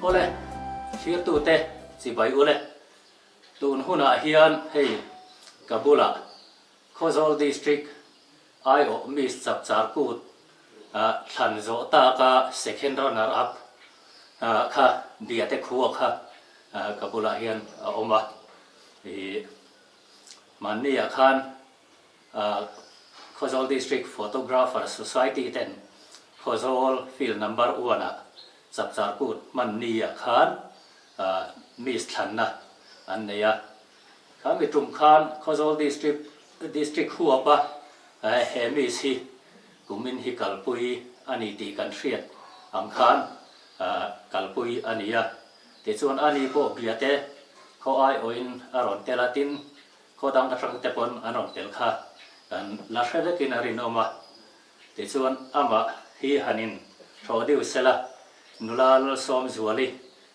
Awle, thirtute chibai ule. Tun hunah hian hei ka bulah Khawzawl District aiawh Miss Chapchar Kut thlan zawh taka second runner up kha Biate khua kha ka bulah hian a awm a. Ih mahniah khan Khawzawl District Photographer Society ten Khawzawl field number one ah Chapchar Kut hman niah khan Miss thlanna an nei a. Kha mi tum khan Khawzawl District District huapa he Miss hi kumin hi kalpui a ni tih kan hriat ang khan kalpui a ni a. Tichuan ani pawh Biate khaw aiawhin a rawn tel a, tin khaw dang atang te pawn an rawn tel kha kan la hre vekin a rinawm a. Tichuan amah hi han in thaw deuh sela nula Lalsawmzuali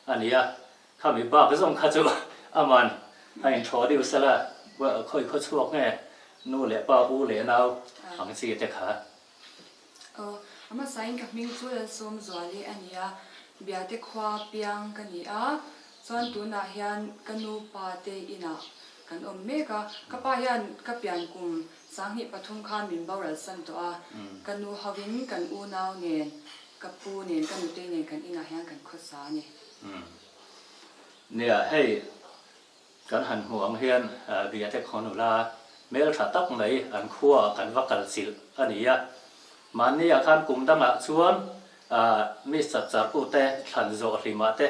a ni a, Khami bak zawng kha chu aman a inthaw deuh sela, khawi khaw chhuak nge nu leh pa u leh nau ang chi te kha. Aw, a hmasain ka hming chu Lalsawmzuali a ni a, Biate khua piang ka ni a, chuan tunah hian ka nu pa te inah kan awm mek a, ka pa hian ka pian kum 2003 khan min boral san tawh a, ka nu hovin kan unau nen Ka pu nen ka nutei nen kan inah hian kan khawsa a ni. Umm. Nia, hei kan han hmuh ang hian Biate khaw nula hmel tha tak mai an khuaah kan va kal chilh a ni a. Mahniah khan kum dangah chuan Miss Chapcharkute thlan zawh hlimah te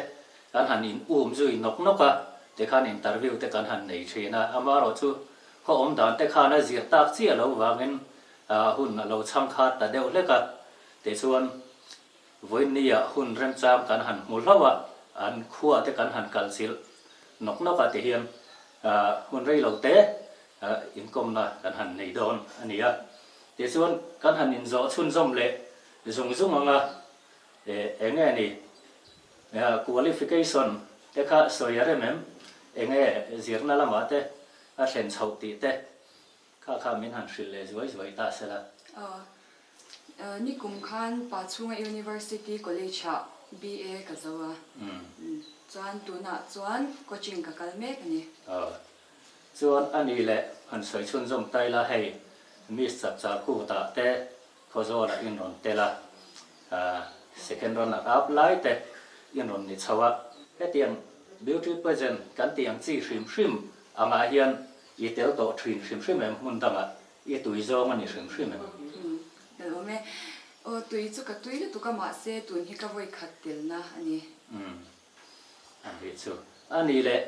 kan han in um zui nawk nawk a, tikhan interview te kan han nei thin a. Amaherawh chu khaw awm dan te khan a zir tak chiah lo vangin hun a lo chhang khat ta deuh hlek a. Tichuan, vawiinniah hun remchang kan han hmu hlauh a, an khua te kan han kal chilh nawk nawk a tihian hun rei lo te inkawmna kan han nei dawn a ni a. Tichuan, kan han inzawh chhunzawm leh zung zung ang a, eng nge ni qualification te kha sawi a rem em, eng nge zirna lamah te a thlen chhoh tih te Kha kha min han hrilh leh zuai zuai ta sela. Aw. Nikum khan Pachhunga University College ah BA ka zo a. Chuan tunah chuan coaching ka kal mek a ni. Aw. Chuan a ni leh han sawi chhunzawm ta ila hei Miss Chapchar Kut-ah te Khawzawlah in rawn tel a, second runner up lai te in rawn ni chho a. Hetiang beauty pageant kan tih ang chi hrim hrim angah hian i tel tawh thin hrim hrim em hmun dangah i tui zawng a ni hrim hrim em? Tel awm e. Aw tui chu ka tui lutuk a mahse tun hi ka vawi khat telna a ni. Umm a nih chu. A nih leh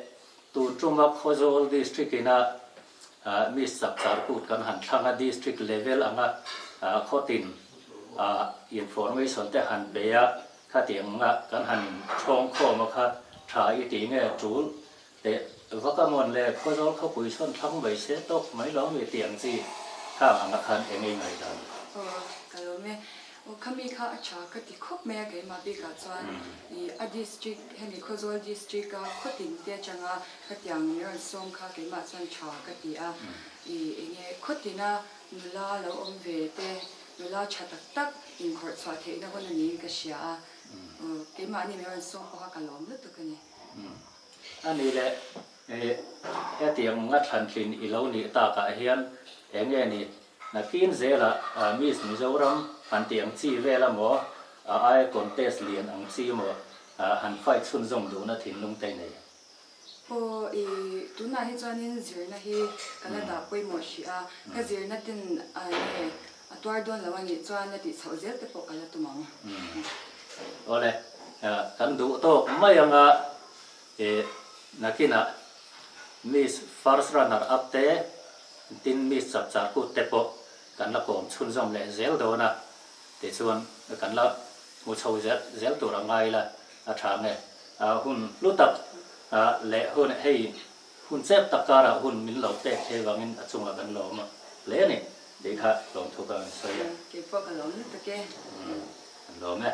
tun tuma Khawzawl District ina Miss Chapchar Kut kan han thlang a District level anga khawtin information te han pe a khatiang anga kan han in thawng khawm a kha tha i ti nge tul teh vak a mawn le Khawzawl khawpui sawn thlang mai se tawk mai lo mi tiang chi khang anga khan eng ei ngaihdan. Aw ka lawm e. Aw khami kha a tha ka ti khawp mai a keimah bikah chuan ih a district hemi Khawzawl district a khawtin te atanga khatiang min rawn sawm kha keimah chuan tha ka ti a ih enge khawtina nula lo awm ve te nula tha tak tak inkhawrh chhuah theihna hun a niin ka hria a aw keimahni min rawn sawm pawh kha ka lawm lutuk a ni. A ni le ih hetiang nga thlantlin i lo nih takah hian enge ni Nakin zelah Miss Mizoram han tih ang chi vel a maw, a aia contest lian ang chi maw han fight chhunzawm duhna thinlung te nei? Aw, i tunah hi chuanin zirna hi ka la dah pawimawh hrih a, ka zirna ten nge a tuar dawn lo a nih chuan la tih chhoh zel te pawh ka la tum ang. Awle, kan duh tawk mai anga i nakinah Miss first runner up te tin Miss Chapchar Kut te pawh kan la kawm chhunzawm leh zel dawn a, tichuan kan la hmu chho zel zel tur a ngai la a tha nge. Hun hlu tak leh hun hei hun chep tak karah hun min lo pek thei vangin a chungah kan lawm hle a ni tih kha lawmthu ka rawn sawi a. Kei pawh ka lawm lutuk e. Kan lawm e.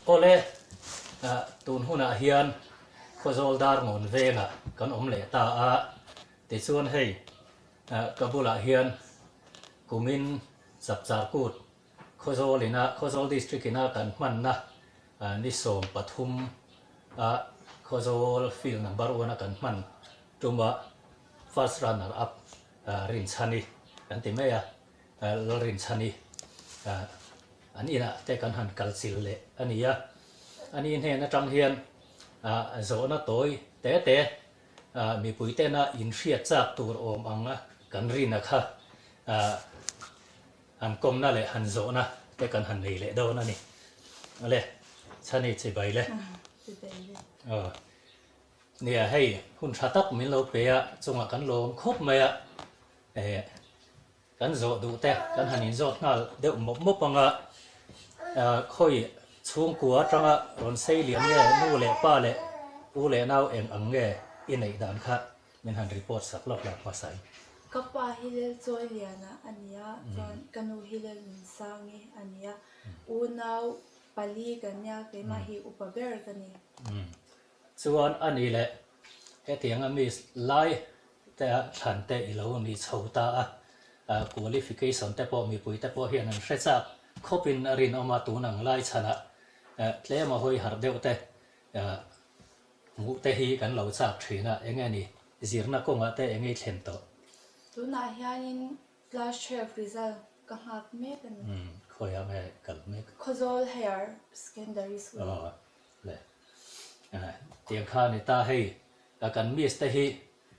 Awle, tun hunah hian. Khawzawl Darngawn vengah kan awm leh ta a, tichuan hei ka bulah hian kumin Chapchar Kut Khawzawl ina Khawzawl District ina kan hmanna ni 13 a Khawzawl field number one a kan hman tuma first runner up Rinchhani kan ti mai a, Lalrinchhani an inah te kan han kal chil leh a ni a. Ani hnen atang hian zawhna tawi te te mipui tena inhriat chak tur awm ang a kan rina kha han kawmna leh han zawhna te kan han nei leh dawn a ni. Awle, Chhani chibai le. Chibai le. Aw. Nia, hei hun tha tak min lo pe a, chungah kan lawm khawp mai a. Kan zawh duh te kan han inzawt nghal deuh mawp mawp ang a, khawi chhungkua atanga rawn sei lian nge nu leh pa leh u leh nau eng ang nge i neih dan kha min han report sak lawk lawk hmasa in. Ka pa hi Lel Chawi Liana a ni a, chuan ka nu hi Lel Nunsangi a ni a, unau pali kan nia, keimah hi upa ber ka ni. Chuan a ni leh hetianga miss lai te a thlan te i lo ni chho ta a, qualification te pawh mipui te pawh hian an hre chak khawpin a rinawm a, tun ang lai chhanah tlem a hawi harh deuh te hmuh te hi kan lo chak thin a, enge ni zirna kawngah te enge i thlen tawh? Tunah hianin class 12 result ka nghak mek a ni. Khawiah nge kal mek? Khawzawl Higher Secondary School. Aw le. Tiang kha a ni ta hei, kan miss te hi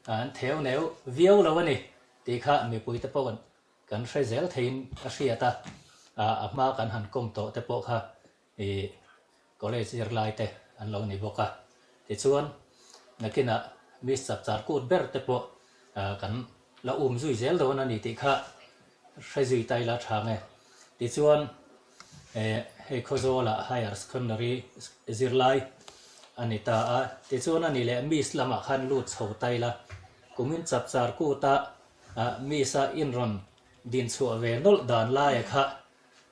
an theu neu viau lo a ni tih kha mipui te pawh kan hre zel theiin a hriat a, a hma kan han kawm tawh te pawh kha ih college zirlai te an lo ni bawk a. Tichuan nakinah miss chapchar kut ber te pawh kan la um zui zel dawn a ni tih kha hre zui ta ila tha nge. Tichuan hei Khawzawlah Higher Secondary zirlai a ni ta a, tichuan a ni leh Miss lamah khan lut chho ta ila, kumin chapchar kuta Miss a inrawn din chhuah ve nawlh dan laia kha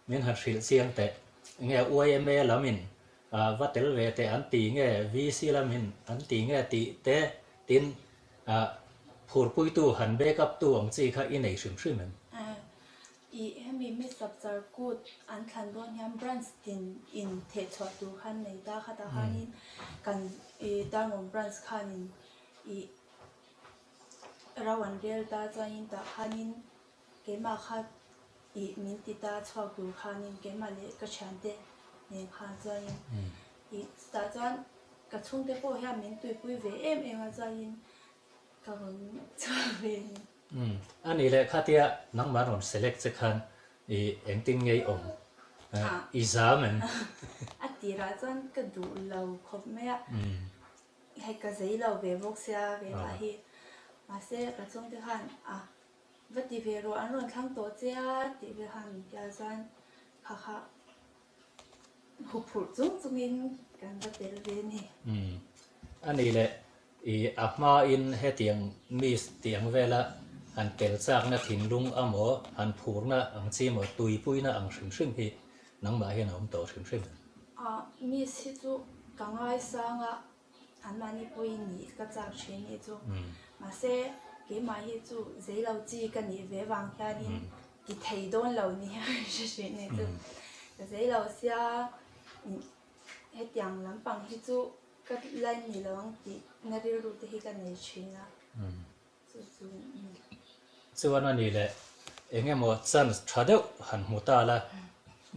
min han hrilh chiang teh. Nge yma lamin va tel ve teh an ti nge, VC lamin an ti nge tih te tin phurpuitu han back up tu ang chi kha i nei hrim hrim em? Ih, hemi mi Chapchar Kut an thlan dawn hian branch tin in thehchhuah tur khan nei ta khatah khanin kan ih Darngawn branch khanin ih ro an rel ta chuanin tah khanin keimah kha ih min ti ta chhuak tur khanin keimah leh ka thiante nen khan chuanin ih chutah chuan ka chhungte pawh hian min tuipui ve em em a chuanin ka rawn chhuak ve a ni. Umm, a nih leh khatia nangmah rawn select che khan i engtin nge i awm? I zam em? A tirah chuan ka duh lo khawp mai a, hei ka zei lo ve bawk sia keimah hi, mahse ka chhungte khan a va ti ve rawh an rawn thlang tawh che a tih vel khan min tia chuan kha kha Huphurh chung chungin kan va tel ve ni. Umm. A nih leh i a hmain hetiang miss tih ang vela han tel chakna thinlung amaw han phurna ang chi maw tuipuina ang hrim hrim hi nangmah hian a awm tawh hrim hrim em? A, miss hi chu ka ngaisang a, anmahni pawhin nih ka chak thin nih chu. Mahse keimah hi chu zeilo chi ka nih ve vang hianin Ti thei dawn lo ni a hre hrih nei chu ka zei lo sia hetiang lampang hi chu ka line ni lo ang tih na rilru te hi ka nei thin a chu chu Chuan a ni leh eng emaw chance tha deuh han hmu ta la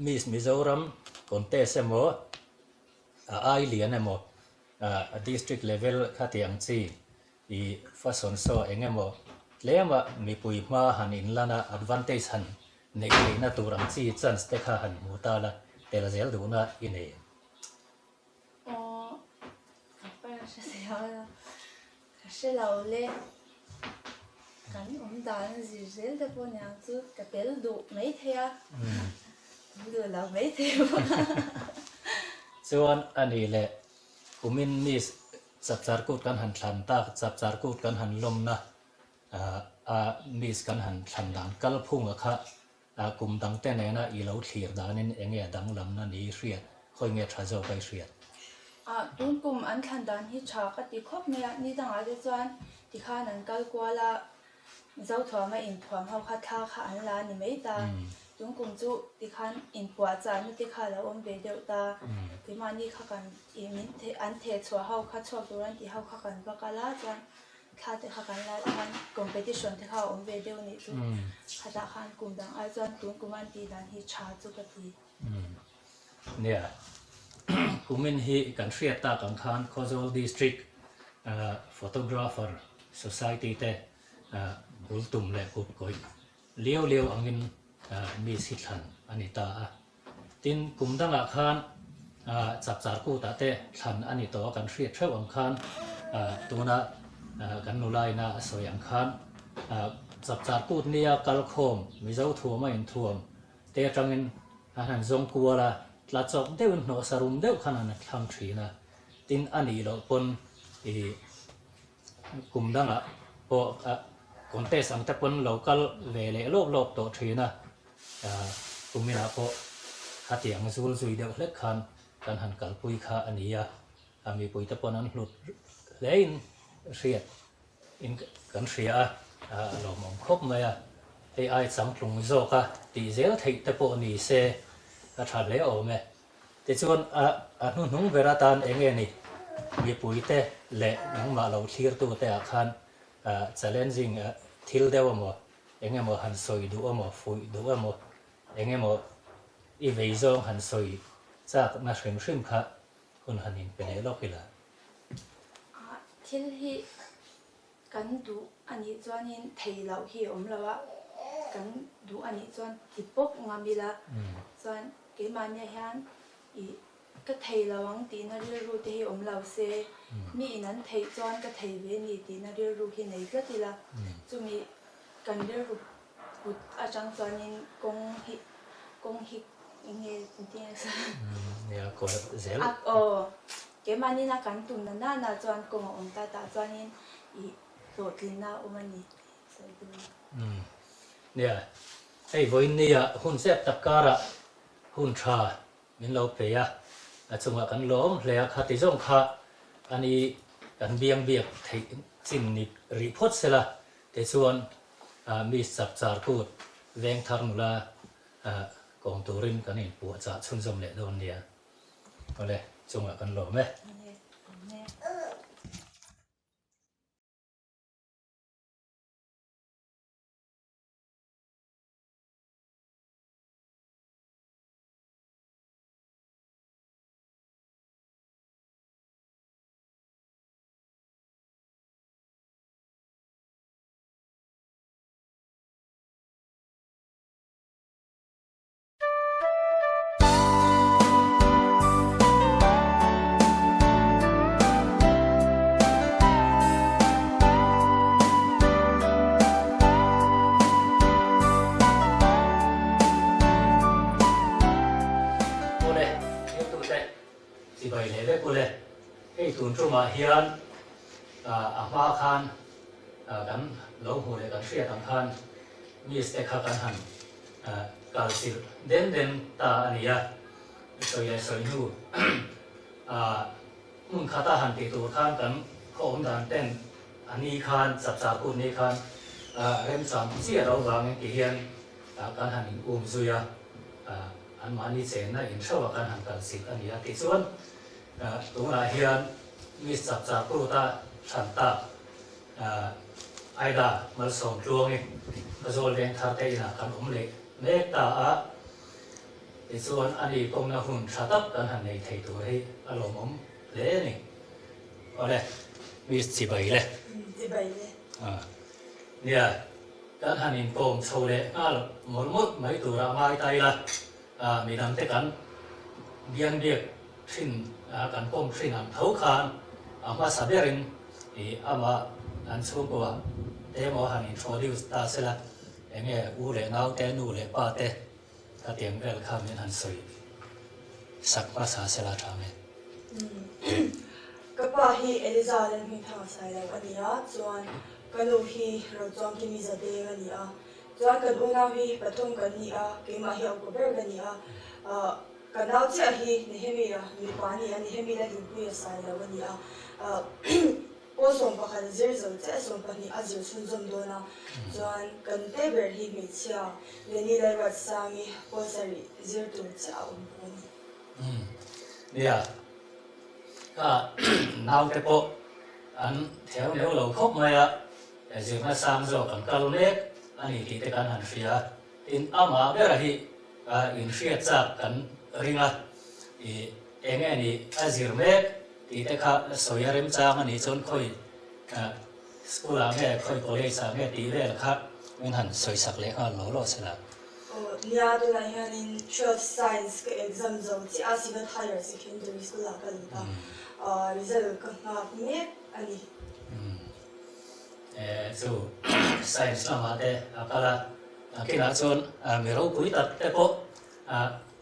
Miss Mizoram contest emaw a ai lian emaw a district level khati ang chi I fashion show eng emaw tlema mipui hma han inlan a advantage han neih theihna tur ang chi chance te kha han hmu ta la, tel zel duhna i nei em? Aw, ka pa hre sia a, ka hre lo le. Kan awm dan a zir zel te pawh niang chu ka tel duh maithei a, tel duh lo maithei bawk a. Chuan a nih leh kumin miss Chapchar kut kan han thlan tak, chapchar kut kan han lawmna a miss kan han thlan dan kalphunga kha kum dangte nena i lo thlir danin enge a danglamna ni i hriat, khawi nge tha zawk a i hriat? Ah, tun kum an thlan dan hi tha ka ti khawp mai a, ni dangah te chuan tikhan an kal kual a, Zothuama inthuam ho kha thla kha an la a ni mai ta. Tun kum chu tikhan inpuahchahna te kha a lo awm ve deuh ta. Keimahni kha kan ih min the an theh chhuah ho kha chhuak tur an tih ho kha kan va kal a, chuan thla te kha kan la chuan competition te kha a awm ve deuh a nih chu. Khatah khan kum dang ai chuan tun kum an tih dan hi tha chu ka ti. Nia, kumin hi kan hriat tak ang khan Khawzawl District Photographer Society te bul tum leh kut kawih liau liau angin Miss hi thlan a ni ta a. Tin, kum dangah khan Chapchar kutah te thlan a ni tawh a kan hriat theuh ang khan tuna kan nulaina a sawi ang khan Chapchar kut nia kalkhawm Mizo thuam a inthuam Te atangin an han zawng kual a, tla chawk deuhin hnawh sarum deuh khan an thlang thin a, tin a nih loh pawn i kum dangah pawh contest ang te pawn lo kal ve leh lawp lawp tawh thin a, kuminah pawh khatiang zul zui deuh hlek khan kan han kalpui kha a ni a, a mipuite pawn an hlut hlein hriat In kan hria a, a lawmawm khawp mai a, hei ai changtlung zawk a tih zel theih te pawh ni se a tha hle awm e. Tichuan a a hnuhnung ber atan eng nge ni mipuite leh nangmah lo thlirtute ah khan challenging thil deuh emaw eng emaw han sawi duh emaw fuih duh emaw eng emaw i vei zawng han sawi chakna hrim hrim kha hun han inpe leh lawk ila. Thil hi kan duh a nih chuanin thei loh hi a awm lo a, kan duh a nih chuan ti pawp ngam ila chuan keimahniah hian ih ka thei lo ang tihna rilru te hi awm lo se, mi in an theih chuan ka thei ve a ni tihna rilru hi nei tlat ila, chumi kan rilru Kut atang chuanin kawng hi kawng hi eng nge engtin nge sawi Nia kawi zel. A aw keimahni na kan tum na nana chuan kawng a awm ta tah chuanin ih hlawhtlinna a awm a ni tih sawi duh a ni. Umm nia hei vawiin nia hun zep tak karah hun tha Min lo pe a, a chungah kan lawm hle a, khati zawng kha a ni kan biang biak theih chin ni rih phawt sela tichuan Miss Chapchar kut veng thar nula kawm turin kan inpuahchah chhunzawm leh dawn nia. Awle, chungah kan lawm e. Ule, thiltute chibai leh vek ule. Hei tun tumah hian a hma khan kan lo hmuh leh kan hriat ang khan miss te kha kan han kal chilh den den ta a ni a. Sawi leh sawi hnu hmun khata han tih tur khan kan khaw awm dan ten a ni khan chapchar kut ni khan remchang chiah lo vangin ti hian kan han in um zui a, anmahni chenna in hreuh a kan han kal chilh a ni a tichuan tunah hian Miss chapchar kut a thlan tak Aida Malsawm Tluangi Khawzawl veng thar te inah kan awm leh mek ta a. Tichuan a ni kawmna hun tha tak kan han nei thei tur hi a lawmawm hle a ni. Awle, Miss Chibai le. Chibai le. Nia, kan han inkawm chho leh nghal mawlh mawlh mai tura ngai ta ila, midangte kan biang biak thin, kan kawm thin ang tho khan a hmasa berin i amah an chhungkua te emaw han introduce ta sela, enge u leh naute, nu leh pa te, Khatiang vel kha min han sawi sak hmasa sela tha nge? Ka pa hi Eliza Lalhmingthanga Sailo a ni a, chuan ka nu hi Rochuangkimi Zadeng a ni a. Chuan kan unau hi pathum kan ni a, keimah hi a upa ber ka ni a. Ka nau chiah hi Nehemia mipa a ni a, Nehemia Hlimpuia Sailo a ni a. Pawl 11 a zir zo chiah 12 a zir chhunzawm dawn a, chuan kan te ber hi hmeichhia Lenny Lalruatsangi pawl sarih zir tur chiah a awm bawk a ni. Nia, ka naute pawh an theu neuh lo khawp mai a, zirna sang zawk an kal mek a ni tih te kan han hria. Tin, amah bera hi inhriat chak kan ring a, i eng nge ni a zir mek tih te kha sawi a remchang a nih chuan khawi school ah nge khawi college ah nge tih vel kha min han sawi sak leh nghal law law se la. Aw nia, tunah hianin 12 science ka exam zo chiah a, Synod Higher Secondary School ah ka lut a, result ka nghak mek a ni. Chu science lamah te a kal a, nakinah chuan mi ropui tak te pawh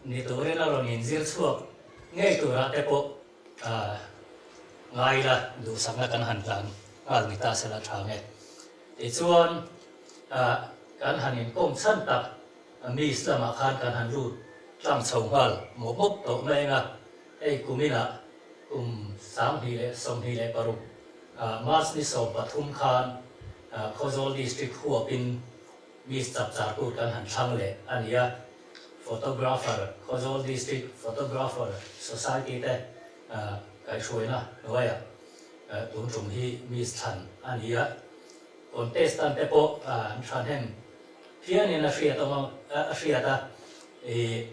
ni turin a rawn inzir chhuak ngei turah te pawh ngai ila duhsakna kan han hlan nghal ni ta sela tha nge. Tichuan kan han inkawm chhan tak Miss lamah khan kan han lut tlang chho nghal mawp mawp tawh mai eng a, hei kuminah kum 2026 March ni 13 khan Khawzawl District huapin Miss Chapchar Kut kan han thlang leh a ni a, Photographer, Khawzawl District Photographer Society te kaihhruaina hnuaiah tun tum hi Miss thlan a ni a, contestant te pawh an thahnem phianin a hriat awm a, a hriat a, ih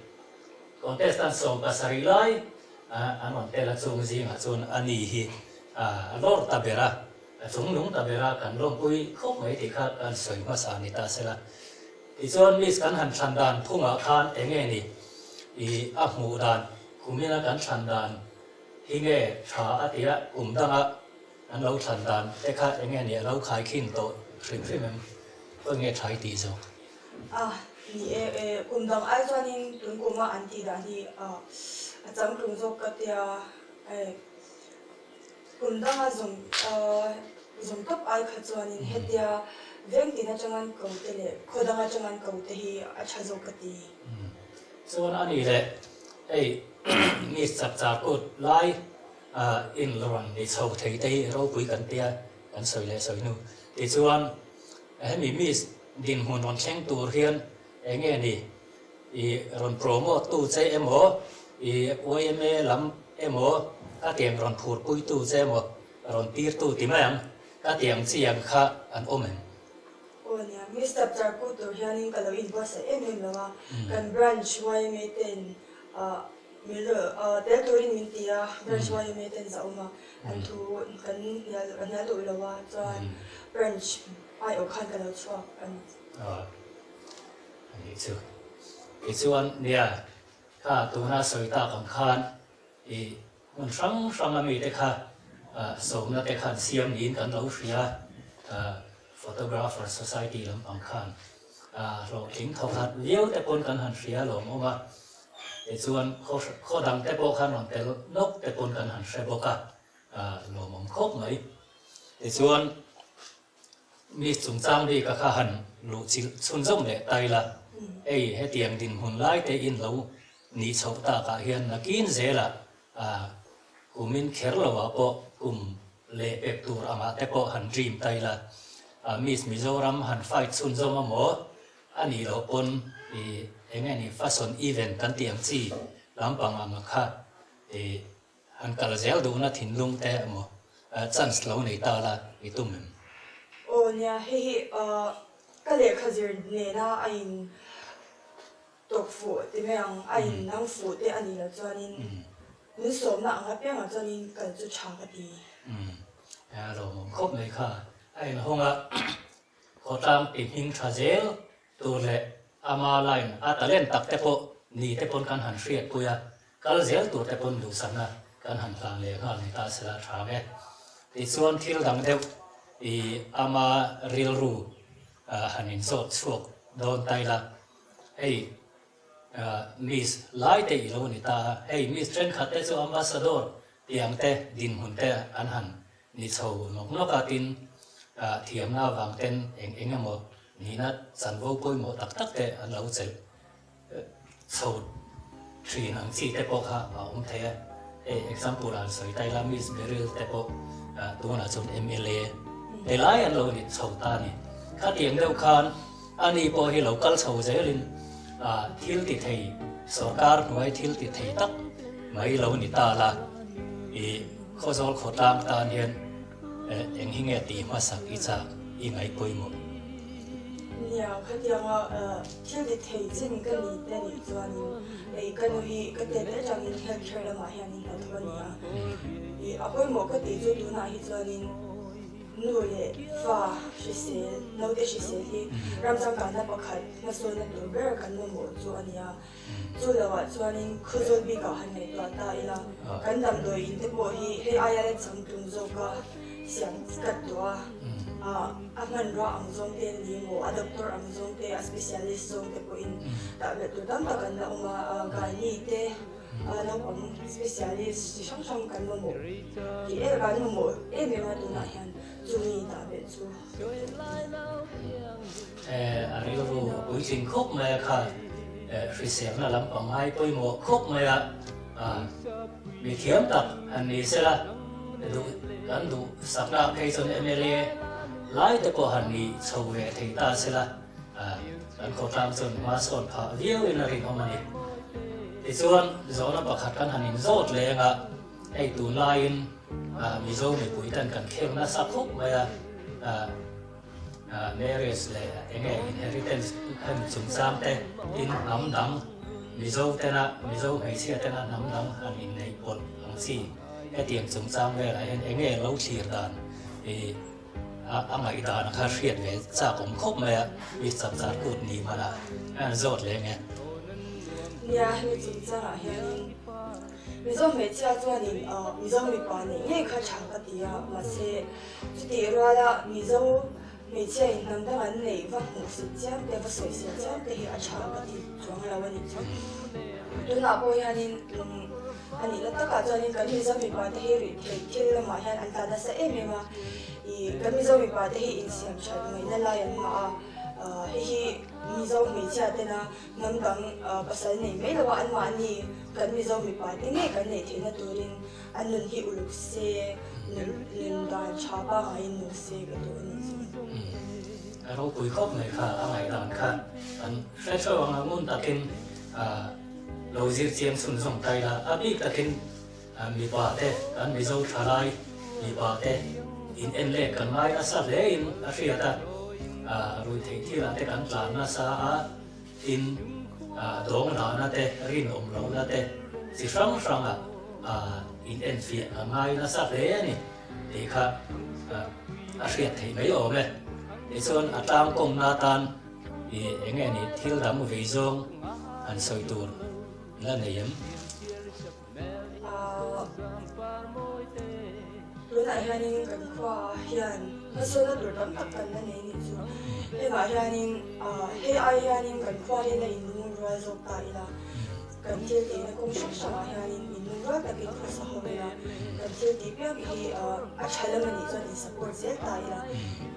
contestant 17 lai an rawn tel a, chung zingah chuan a ni hi a lawr ta ber a. A chung lung ta bera kan lawmpui khawp mai tih kha kan sawi hmasa ni ta sela. Tichuan Miss kan han thlan dan phungah khan eng nge ni i a hmuh dan kumina kan thlan dan hi nge tha a tia kum danga an lo thlan dan te kha eng nge ni a lo khaikhin tawh hrim hrim em khawi nge tha i tih zawk? A ni e, e kum dang ai chuanin tun kuma an tih dan hi a changtlung zawk ka tia e. Kum danga zawm zawm tawp ai kha chuanin hetia veng tin atanga an ko te leh khaw dang atanga an ko te hi a tha zawk ka ti. Chuan a ni leh hei Miss Chapchar kut lai in rawn ni chho thei te hi ropui kan tia kan sawi leh sawi hnu. Tichuan hemi Miss dinhmun rawn thleng tur hian eng nge ni I rawn promote tu che emaw, i yma lam emaw, ka tiang rawn phurpui tu che emaw, rawn tir tu ti mai ang, ka tiang chi ang kha an awm em? Aw nia, Mister Charku tur hianin ka lo inbuatsaih em em lo a, kan branch yma ten min rawn tel turin min ti a, branch yma ten za awm a, an thu kan hnial ka hnial duh lo a, chuan branch aiawh khan ka lo chhuak a ni. A nih chu. Tichuan, nia, kha tuna sawi tak ang khan i hmun hrang hranga mite kha sawmna te khan siam niin kan lo hria a, Photographer Society lampang khan hlawhtling thawkhat viau te pawn kan han hria lawmawm a. Tichuan, khaw dang te pawh khan rawn tel nawk te pawn kan han hre bawk a, lawmawm khawp mai. Tichuan. Miss chungchang bik a kha han luh chilh chhunzawm leh ta ila, hei hetiang dinhmun lai te in lo nih chhoh takah hian nakin zelah kumin kher loah pawh kum leh pek tur angah te pawh han dream ta ila, Miss Mizoram han fight chhunzawm a maw a nih loh pawn i eng nge ni fashion event kan tih ang chi lampang ang kha i Han kal zel duhna thinlung te emaw chance lo nei ta la i tum em? Aw nia, hei hi ka lehkha zir nena a in tawk fuh ti mai ang, a in nang fuh te a nih loh chuanin min sawmna ang apiangah chuanin kal chu tha ka ti. Umm, a lawmawm khawp mai kha. A inhawng a, khawtlang ti hming tha zel tur leh ama line a talent tak te pawh ni te pawn kan han hriatpui a, Kal zel tur te pawn duhsakna kan han hlan leh nghal ni ta sela tha ang e. Tichuan thil dang deuh i ama rilru han inzawt chhuak dawn ta ila, hei Miss lai te i lo ni ta a, hei Miss thenkhat te chu Ambassador tiang te dinhmun te an han ni chho nawk nawk a, tin thiamna avang ten eng eng emaw nihna chanvo pawimawh tak tak te an lo chelh chho. Thin ang chi te pawh kha a awm thei a, hei example ah an sawi ta ila Miss Beryl te pawh tunah chuan mla te lai an lo ni chho ta a ni. Khatiang deuh khan ani pawh hi lo kal chho zelin thil ti thei sorkar hnuai thil ti thei tak mai lo ni ta la i Khawzawl khawtlang tan hian Eng hi nge tih hmasak i chak i ngaih pawimawh? Nia, khatianga thil ti thei chin ka ni te nih chuanin ei ka nu hi ka tet atangin health care lamah hianin hna thawk a ni a. I a pawimawh ka tih chu tunah hi chuanin nu leh fa hrisel, naute hrisel hi ram changkanna pakhat hmasawnna tur ber kan mamawh chu a ni a. Chu lohah chuanin Khawzawl bikah han ngaihtuah ta ila, kan damdawi in te pawh hi hei aia la changtlung zawka siam kat tawh a, a hmanrua ang zawng te ni emaw, a doctor ang zawng te, a specialist zawng te pawhin dah belh tur tam tak an la awm a, gynae te, naupang specialist chi hrang hrang kan mamawh tih em kan mamawh em em a tunah hian chumi dah belh chu. A rilru puitling khawp mai a kha hriselna lampang ngai pawimawh khawp mai a, mi thiam tak han ni sela duh kan duh sakna phei chuan mla lai te pawh han ni chho ve thei ta sela kan khawtlang chuan hma sawn phah viau in a rinawm a ni. Tichuan zawhna pakhat kan han inzawt leng a. Hei tunlaiin Mizo mipui ten kan khel nasa khawp mai a, marriage leh enge inheritance hem chungchang te tin hnam dang Mizo tena Mizo hmeichhia tena hnam dang han inneih pawlh ang chi hetiang chungchang velah hian enge lo thlir dan i a ngaihdan kha hriat ve chak awm khawp mai a, mi chak char kut ni hman a an zawt leh nge. Nia hemi chungchangah hianin Mizo hmeichhia chuanin Mizo mipa neih ngei kha tha ka ti a, mahse chutih ruala Mizo hmeichhia in hnam dang an neih va hmuh sit chiam te, va sawi sel chiam te hi a tha ka ti chuang lo a nih chu. Tunah pawh hianin a nihna takah chuanin kan Mizo mipa te hi rih theih thil lamah hian an tla nasa em em a, ih kan Mizo mipa te hi insiam that ngaihna lai an ngah a, hei hi Mizo hmeichhia tena Hnam dang pasal nei mai lo a, anmahni kan Mizo mipa te ngei kan neih theihna turin an nun hi uluk se, nun dan tha pangaiin nung se ka duh a nih chu. A ropui khawp mai kha, a ngaihdan kha kan hre theuh ang a, ngun takin lo zir chiang chhunzawm ta ila, a bik takin mipa te, kan Mizo thalai mipa te in en let kan ngai nasa hle in a hriat a, ruihtheih thilah te kan tlan nasa a. Tin, dawng dahna te, rinawm lohna te chi hrang hranga in enfiah a ngai nasa hle a ni tih kha a hriat theih mai awm e. Tichuan a tlangkawmna atan eng nge ni thil dang vei zawng han sawi tur la nei em? Tunah hianin kan khuaah hian hmasawnna tur tam tak kan la nei nih chu. Hengah hianin hei ai hianin kan khua hi la inlungrual zawk ta ila, kan thil tihna kawng hrang hrangah hianin inlungrual takin khawsa ho ila, kan thil tih piang hi a tha lam a nih chuan in support zel ta ila,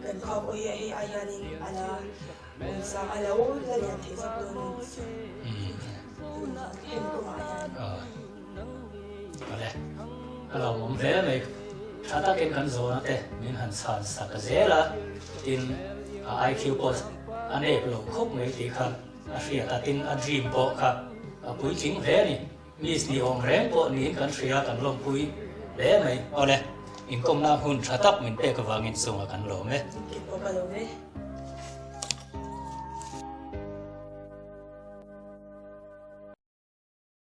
kan khua pawh hi hei ai hianin a la awmsang a lo la lian thei zawk dawn a nih chu. Awle, ka lo awm hle mai. Tha takin kan zawhna te min han chhan sak zel a, tin a IQ pawh a nep lo khawp mai tih kha a hriat a, tin a dream pawh kha a puitling hle a ni. Miss ni awm reng pawh niin kan hria kan lawmpui hle mai. Awle, inkawmna hun tha tak min pek avangin chungah kan lawm e. Kei pawh ka lawm e.